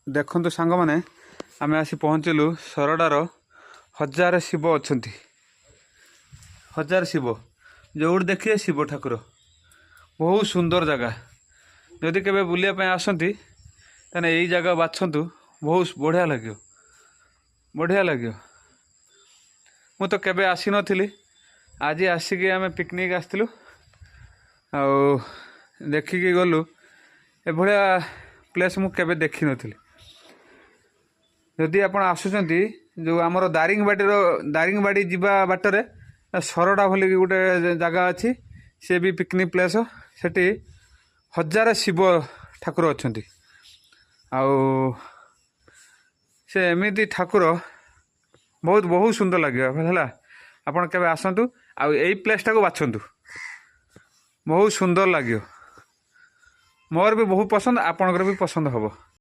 ଦେଖନ୍ତୁ ସାଙ୍ଗମାନେ, ଆମେ ଆସି ପହଞ୍ଚିଲୁ ସରଡ଼ାର। ହଜାରେ ଶିବ ଅଛନ୍ତି, ହଜାରେ ଶିବ। ଯେଉଁଠି ଦେଖିବେ ଶିବ ଠାକୁର। ବହୁତ ସୁନ୍ଦର ଜାଗା। ଯଦି କେବେ ବୁଲିବା ପାଇଁ ଆସନ୍ତି, ତାହେଲେ ଏଇ ଜାଗା ବାଛନ୍ତୁ। ବହୁତ ବଢ଼ିଆ ଲାଗିବ, ବଢ଼ିଆ ଲାଗିବ। ମୁଁ ତ କେବେ ଆସିନଥିଲି। ଆଜି ଆସିକି ଆମେ ପିକନିକ୍ ଆସିଥିଲୁ ଆଉ ଦେଖିକି ଗଲୁ। ଏଭଳିଆ ପ୍ଲେସ୍ ମୁଁ କେବେ ଦେଖିନଥିଲି। ଯଦି ଆପଣ ଆସୁଛନ୍ତି, ଯେଉଁ ଆମର ଦାରିଙ୍ଗବାଡ଼ି ଯିବା ବାଟରେ ସରଡ଼ା ବୋଲିକି ଗୋଟେ ଜାଗା ଅଛି, ସେ ବି ପିକନିକ୍ ପ୍ଲେସ୍। ସେଠି ହଜାରେ ଶିବ ଠାକୁର ଅଛନ୍ତି ଆଉ ସେ ଏମିତି ଠାକୁର, ବହୁତ ବହୁତ ସୁନ୍ଦର ଲାଗିବ। ହେଲା, ଆପଣ କେବେ ଆସନ୍ତୁ ଆଉ ଏଇ ପ୍ଲେସ୍ଟାକୁ ବାଛନ୍ତୁ। ବହୁତ ସୁନ୍ଦର ଲାଗିବ। ମୋର ବି ବହୁତ ପସନ୍ଦ, ଆପଣଙ୍କର ବି ପସନ୍ଦ ହେବ।